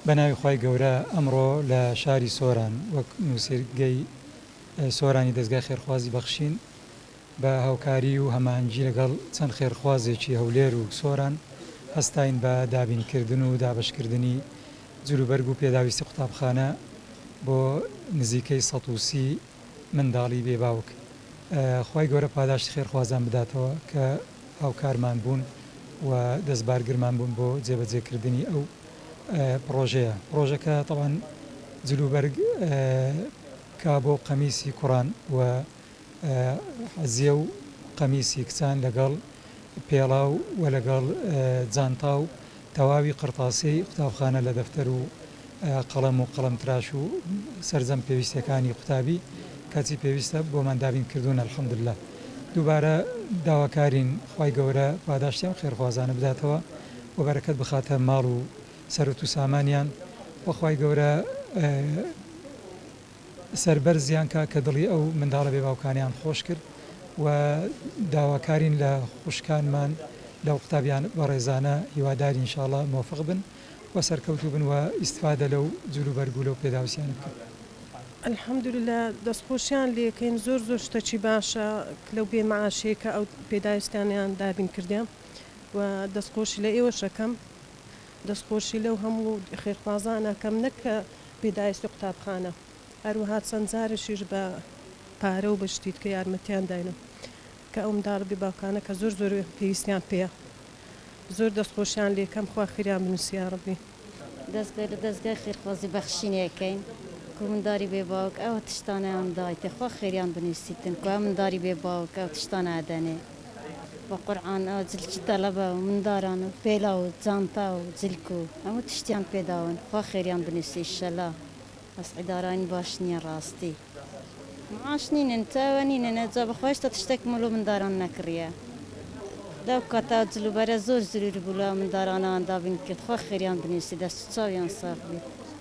بە ناوی خوای گەورە ئەمڕۆ لە شاری سۆران وەک نووسیرگەی سۆرانی دەزگای خێرخوازی بەخشین بە هاوکاری و هەماهەنگی لەگەڵ چەند خێرخوازێکی هەولێر و سۆران هەستاین بە دابینکردن و دابەشکردنی جلوبەرگ و پێداویستی قوتابخانە بۆ نزیکەی 130 منداڵی بێ باوک. خوای گەورە پاداشتی خێرخوازان بداتەوە کە هاوکارمان بوون و دەستبارگرمان بوون بۆ جێبەجێکردنی ئەو پڕۆژەیە. پڕۆژەکە تەبعەن جلوبەرگ کابۆ و قەمیسی کوڕان و حەزیە و قەمیسی کچان لەگەڵ پێڵاو و لەگەڵ جانتا و تەواوی قڕتاسیەی قوتابخانە لە دەفتەر و قەڵەم و قەڵەمتراش و سەرجەم پێویستیەکانی قوتابی کەچی پێویستە بۆمان دابین کردوون الحمدللە دووبارە داواکارین خوای گەورە پاداشتی ئەم خێرخوازانە بداتەوە و بەرەکەت بخاتە ماڵ و سەروت و سامانیان و خوای گەورە سەربەرزیان کا کە دڵی ئەو منداڵە بێ باوکانەیان خۆش کرد و داواکارین لە خوشکانمان لەو قوتابیان بەڕێزانە هیوادارین ان شاء اللە مۆفق بن و سەرکەوتوو بن و ئیستفادە لەو جل و بەرگ و لەو پێداوسیانە بکەن. الحمدللە دەستخۆشیان لێکەین زۆر زۆر شتەکی باشە لەو بێ معاشەی کە ئەو پێداویستیانەیان دابین کردیە و دەستخۆشی لە ئێوەش ئەکەم دەستخۆشی لەو هەموو خێرخوازان ئەکەم نەک کە پێداویستی قوتابخانە هەروەها چەند جارێکیش بە پارە و بە شتی دیکە یارمەتیان داینم کە ئەو منداڵە بێ باوکانە کە زۆر زۆر پێویستیان پێیە زۆر دەستخۆشیان لێکەم خوا خیریان بنوسی یاڕەبی. دەست بێ لە دەزگای خێرخوازی بەخشینێ ئەکەین کو منداری بێ باوک ئەو تشتانەیان دایتێ خوا خێریان بنوسیتن کو ئەو منداری بێ باوک ئەو تشتانە ئەدەنێ بە قورعان ئەو جلکی تەلەبە و منداران و پێلاو و جانتا و جلک و هەموو تشتیان پێ داون خوا خێریان بنوسی ئیشەلا بەس ئیداراین باش نیە ڕاستی. معاش نینن تاوە نینن ئەجا بەخوا هێشتا تشتەکم لۆ منداران نەکڕیە لەو کاتە جل و بەرە زۆر زرور بوو لۆ مندارانان دابین کرد خوا خێریان بنوسی دەست و چاویان ساغ بیت.